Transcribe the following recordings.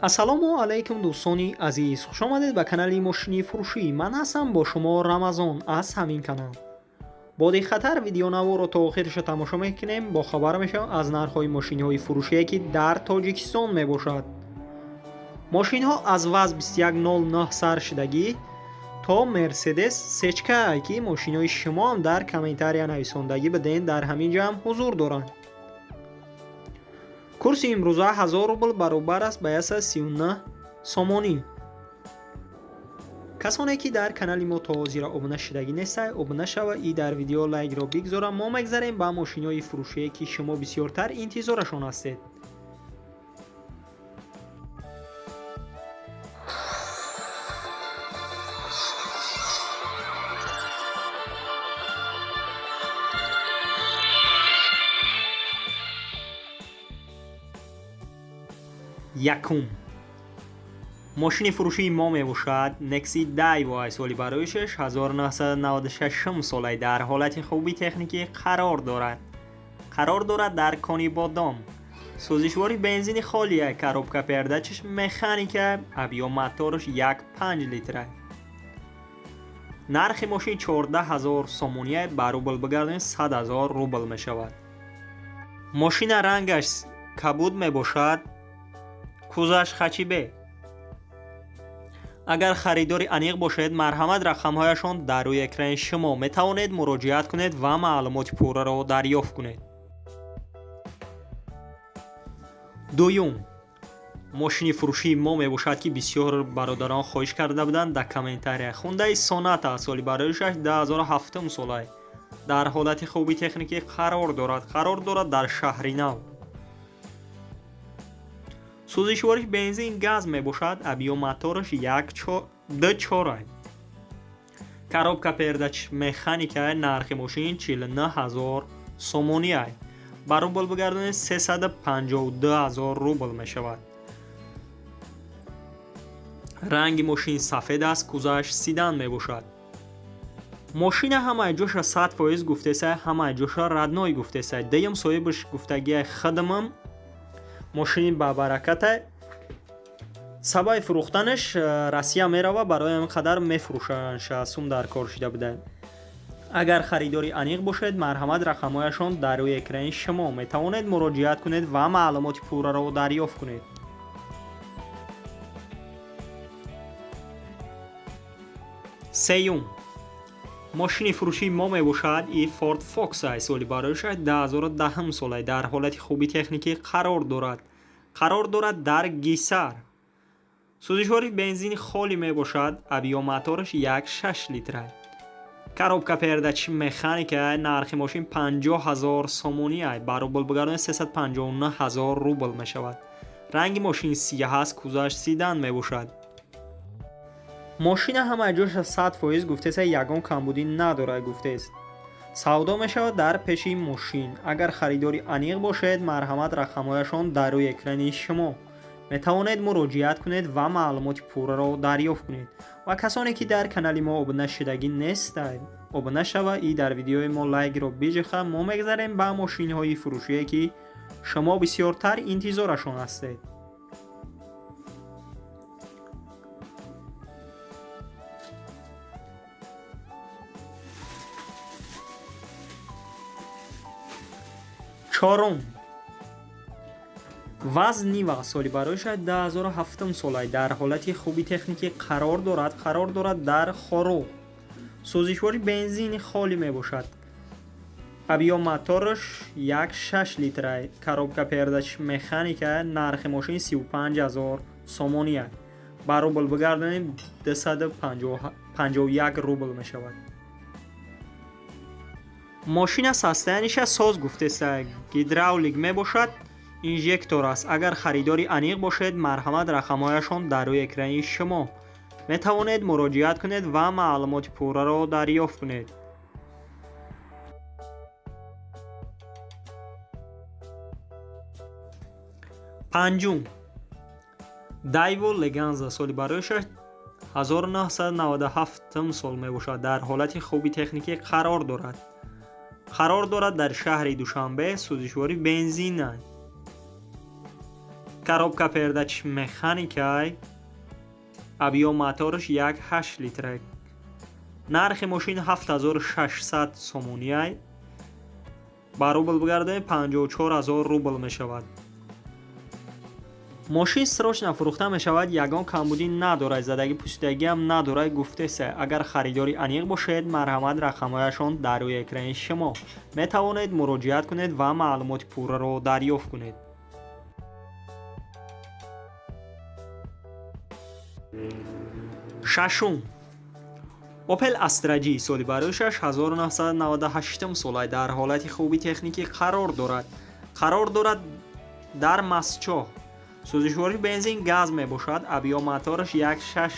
Ассалому алайкум, дӯстони азиз, хушомадед ба канали мошини фурӯшӣ. Ман ҳастам бо шумо Рамазон аз ҳамин канал. Бо диққаттар видеонаворо то охириша тамошо мекунем, бохабар мешавем аз нархҳои мошинҳои фурӯшие, ки дар Тоҷикистон мебошад. Мошинҳо аз ВАЗ 2109 сар шудагӣ то Мерседес сечка, ки мошинҳои шумоам дар комментария нависондагӣ биден, дар ҳамин ҷо ҳам ҳузур доранд. Курси имрӯза 1000 рубл баробар аст ба 139 сомонӣ. Касоне ки дар канали мо то ҳозира обуна шудагӣ нестай, обуна шава и дар видео лайкро бигзора. Мо мегзарем ба мошинҳои фурӯшие, ки шумо бисёртар интизорашон ҳастед. Якум мошини фурӯшии мо мебошад Nexi Daewoo, соли бароишаш 1996 солай, дар ҳолати хуби техникӣ қарор дорад. Қарор дорад дар Конибодом. Сӯзишвори бензини холия, коробка передачаш механика, объём мотораш 1,5 литра. Нархи мошин 14 000 сомония, ба рубл бигардонед 100 000 рубл мешавад. Мошина рангаш кабуд мебошад, кузаш хачибе. Агар харидори аниқ бошед, марҳамат, рақамҳояшон дар рӯи экрани шумо, метавонед муроҷиат кунед ва маълумоти пурраро дарёфт кунед. Дуюм мошини фурӯшии мо мебошад, ки бисёр бародарон хоҳиш карда буданд дар комментария. Хундаи Соната, соли бароишаш 2007 солай, дар ҳолати хуби техникӣ қарор дорад. Қарор дорад дар Шаҳри Нав. Сӯзишвориш бензин газ мебошад, объём мотораш ду чорай. Коробка передач механика. Нархи мошин 49 000 сомониай. Ба рубл бигардонед 352 000 рубл мешавад. Ранги мошин сафед аст, кузаш седан мебошад. Мошина ҳамаи ҷоша 100% гуфтесай, ҳамаи ҷоша родной гуфтесай. Дуюм соҳибаш гуфтагиай хидмам мошини бабараката. Сабаби фурӯхтанаш Россия мерава, барои ҳамин қадар мефурӯшанша, сум дар кор шида буда. Агар харидори аниқ бошед, марҳамат, рақамҳояшон дар рӯи экрани шумо, метавонед муроҷиат кунед ва маълумоти пурраро дарёфт кунед. Сеюм мошини фурӯшии мо мебошад и Ford Focus, соли бароишаш 2010 солай, дар ҳолати хуби техникӣ қарор дорад. Қарор дорад дар Гисар. Сӯзишвори бензини холӣ мебошад, объём мотораш 1,6 литра. Коробка передач механика. Нархи мошин 50 000 сомонӣ, ба рубл бигардонед 359 000 рубл мешавад. Ранги мошин сиёҳ аст, кузаш седан мебошад. Мошина ҳамаи ҷоша 100% гуфтеса, ягон камбудӣ надорад гуфтест. Савдо мешавад дар пеши мошин. Агар харидори аниқ бошед, марҳамат, рақамҳояшон дар рӯи экрани шумо, метавонед муроҷиат кунед ва маълумоти пурраро дарёфт кунед. Ва касоне ки дар канали мо обуна шудагӣ нестанд, обуна шава и дар видеои мо лайкро биҷиха. Мо мегзарем ба мошинҳои фурӯшие, ки шумо бисёртар интизорашон ҳастед. Чорум ВАЗ Нива, соли бароиша 2007 солай, дар ҳолати хуби техникӣ қарор дорад. Қарор дорад дар Хоруғ. Сӯзишвори бензини холӣ мебошад, объём мотораш 1,6 литра, коробка передач механика. Нархи мошин 35 000 сомония, ба рубл бигардонем 251 рубл мешавад. Мошина состояниеша соз гуфтеста, гидравлик мебошад, инжектор аст. Агар харидори аниқ бошед, марҳамат, рақамҳояшон дар рӯи экрани шумо, метавонед муроҷиат кунед ва маълумоти пурраро дарёфт кунед. Панҷум Daewoo Leganza, соли бароишаш 1997 сол мебошад, дар ҳолати хуби техникӣ қарор дорад. Қарор дорад дар шаҳри Душанбе. Сӯзишвори бензина. Коробка передач механикай. Объём мотораш 1,8 литрай. Нархи мошин 7600 сомониай. Ба рубл бигардонем 54000 рубл мешавад. Мошин срочно фурӯхта мешавад, ягон камбудӣ надорад, задагӣ пусидагиам надорад, гуфтеса. Агар харидори аниқ бошед, марҳамат, рақамҳояшон дар рӯи экрани шумо. Метавонед муроҷиат кунед ва маълумоти пурраро дарёфт кунед. Шашум. Opel Astra G соли барои 1998 солай дар ҳолати хуби техникӣ қарор дорад. Қарор дорад дар Масчоҳ. Сӯзишвории бензин газ мебошад, объём мотораш 1,6.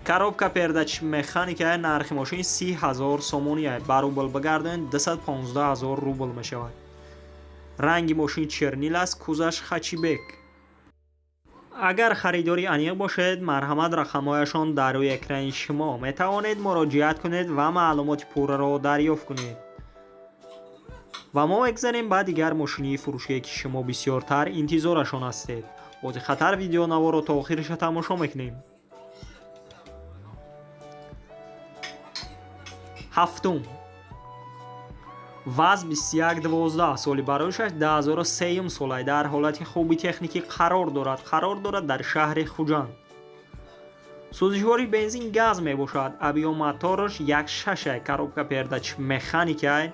Коробка передач механика, нархи мошин 30000 сомонӣ, ба рубл бигардонед 215000 рубл мешавад. Ранги мошин чернил аст, кузаш хачибек. Агар харидори аниқ бошед, марҳамат, рақамҳояшон дар рӯи экрани шумо. Метавонед муроҷиат кунед ва маълумоти пурраро дарёфт кунед. Ва мо мегзарем ба дигар мошинии фурӯшие, ки шумо бисёртар интизорашон ҳастед. Бо диққаттар видеонаворо то охириша тамошо мекунем. Ҳафтум. ВАЗ 2112 соли барои 2003 солай дар ҳолати хуби техникӣ қарор дорад. Қарор дорад дар шаҳри Хуҷанд. Сӯзишвори бензин газ мебошад. Объём мотораш 1,6, коробка передач механикай.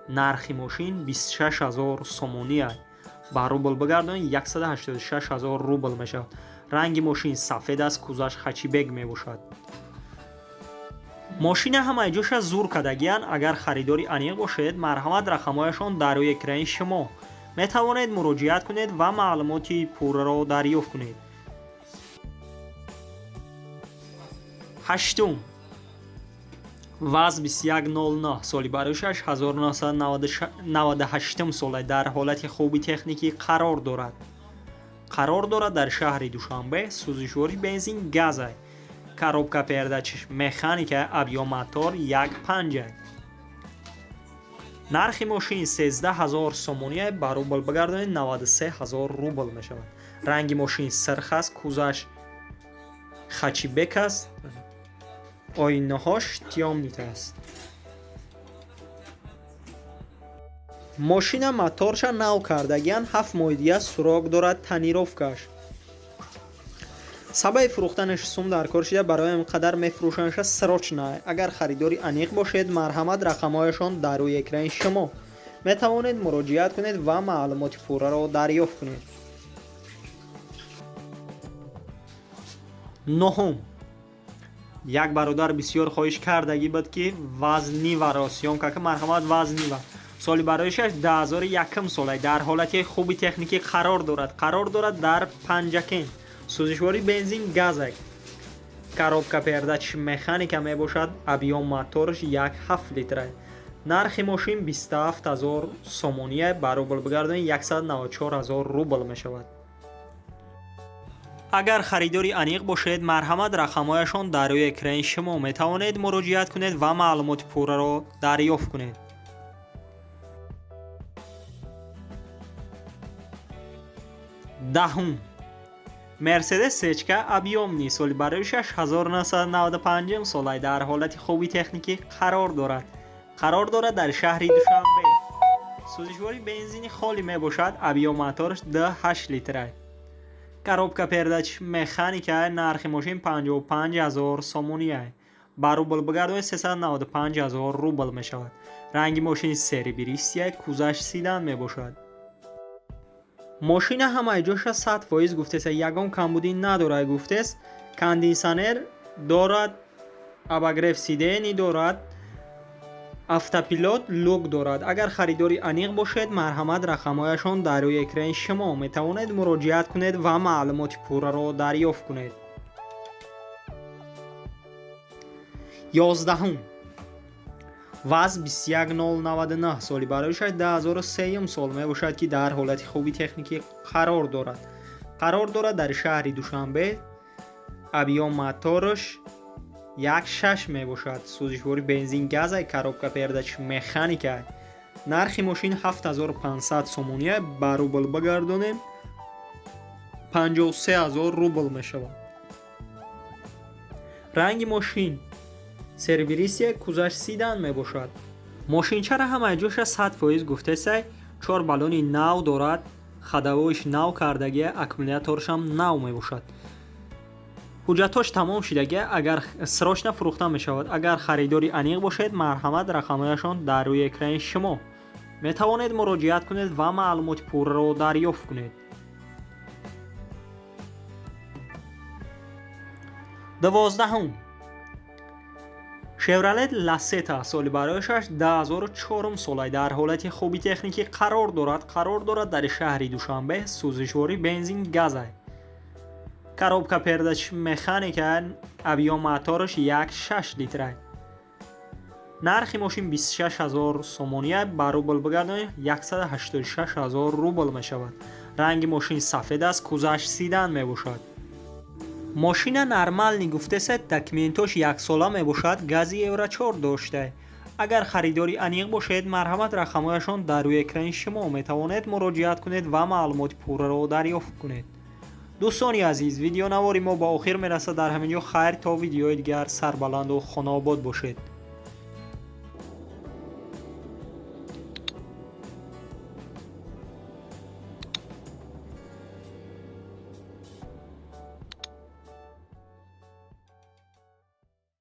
Нархи мошин 26000 сомонӣ. Ба рубл бигардонед 186000 рубл мешавад. Ранги мошин сафед аст, кузаш хачибек мебошад. Мошина ҳамаи ҷоша зур кардагиянд. Агар харидори аниқ бошед, марҳамат, рақамҳояшон дар рӯи экрани шумо. Метавонед муроҷиат кунед ва маълумоти пурраро дарёфт кунед. Ҳаштум. ВАЗ 2109 соли барои 1998 солай дар ҳолати хуби техникӣ қарор дорад. Қарор дорад дар шаҳри Душанбе. Сӯзишвори бензин газай. Коробка передач механика, объём мотор 1,5. Нархи мошин 13000 сомонӣ, ба рубл бигардонед 93000 рубл мешавад. Ранги мошин сирх аст, кузаш хачибек аст, оинаҳош тёмный аст. Мошина моторша нав кардагиян, 7 моҳи дига срок дорад тонировкаш. Сабаби фурӯхтанаш сум дар кор шида, барои ҳамин қадар мефурӯшанша срочно. Агар харидори аниқ бошед, марҳамат, рақамҳояшон дар рӯи экрани шумо. Метавонед муроҷиат кунед ва маълумоти пурраро дарёфт кунед. Нуҳум. Як бародар бисёр хоҳиш кардагӣ буд, ки ВАЗ Ниваро съёмка ки, марҳамат, ВАЗ Нива соли барои 2001 солай дар ҳолати хуби техникӣ қарор дорад. Қарор дорад дар Панҷакент. Сӯзишвори бензин газак. Коробка передач механика мебошад, объём мотораш 1,7 литра. Нархи мошин 27000 сомонӣ, ба рубл бигардонед 194000 рубл мешавад. Агар харидори аниқ бошед, марҳамат, рақамҳояшон дар рӯи экрани шумо. Метавонед муроҷиат кунед ва маълумоти пурраро дарёфт кунед. Даҳум. Мерседес Сечка объёмный соли барои 1995 солай дар ҳолати хуби техникӣ қарор дорад. Қарор дорад дар шаҳри Душанбе. Сӯзишвори бензини холӣ мебошад, объём мотораш 2,8 литра. Коробка передач механика, нархи мошин 55000 сомонӣ. Ба рубл бигардонед 395000 рубл мешавад. Ранги мошин серебристый, кузаш седан мебошад. Мошина ҳамаи ҷоша 100% гуфтеса, ягон камбудӣ надорад гуфтес. Кондитсионер дорад, обогрев сидений дорад, автопилот, люк дорад. Агар харидори аниқ бошед, марҳамат, рақамҳояшон дар рӯи экрани шумо. Метавонед муроҷиат кунед ва маълумоти пурраро дарёфт кунед. 11. ВАЗ 21099 соли барои 2003 сол мебошад, ки дар ҳолати хуби техникӣ қарор дорад. Қарор дорад дар шаҳри Душанбе. Объём мотораш 1,6 мебошад. Сӯзишвори бензин газай, коробка передач механика. Нархи мошин 7500 сомония, ба рубл багардонем, 53 000 рубл мешавад. Ранги мошин серебристый, кузаш седан мебошад. Мошинчара ҳамаи ҷоша 100% гуфтесай, чор баллони нав дорад, ходовойш нав кардагия, аккумуляторшам нав мебошад. Ҳуҷҷатҳош тамом шидагия, агар срочно фурӯхта мешавад. Агар харидори аниқ бошед, марҳамат, рақамҳояшон дар рӯи экрани шумо, метавонед муроҷиат кунед ва маълумоти пурраро дарёфт кунед. 12-ум, Шевролет Ласета, соли барояшаш 2004 солай, дар ҳолати хуби техникӣ қарор дорад. Қарор дорад дар шаҳри Душанбе, сӯзишворӣ бензин газай. Коробка передач механика, объём мотораш 1,6 литрай. Нархи мошин 26 000 сомония, ба рубл бигардонед, 186 000 рубл мешавад. Ранги мошин сафед аст, кузаш седан мебошад. Мошина нормальный гуфтесед, документош яксола мебошад, гази Евро 4 дошта. Агар харидори аниқ бошед, марҳамат, рақамҳояшон дар рӯи экрани шумо, метавонед муроҷиат кунед ва маълумоти пурраро дарёфт кунед. Дӯстони азиз, видеонавори мо ба охир мерасад дар ҳамин ҷо. Хайр, то видеои дигар, сарбаланду хонаобод бошед.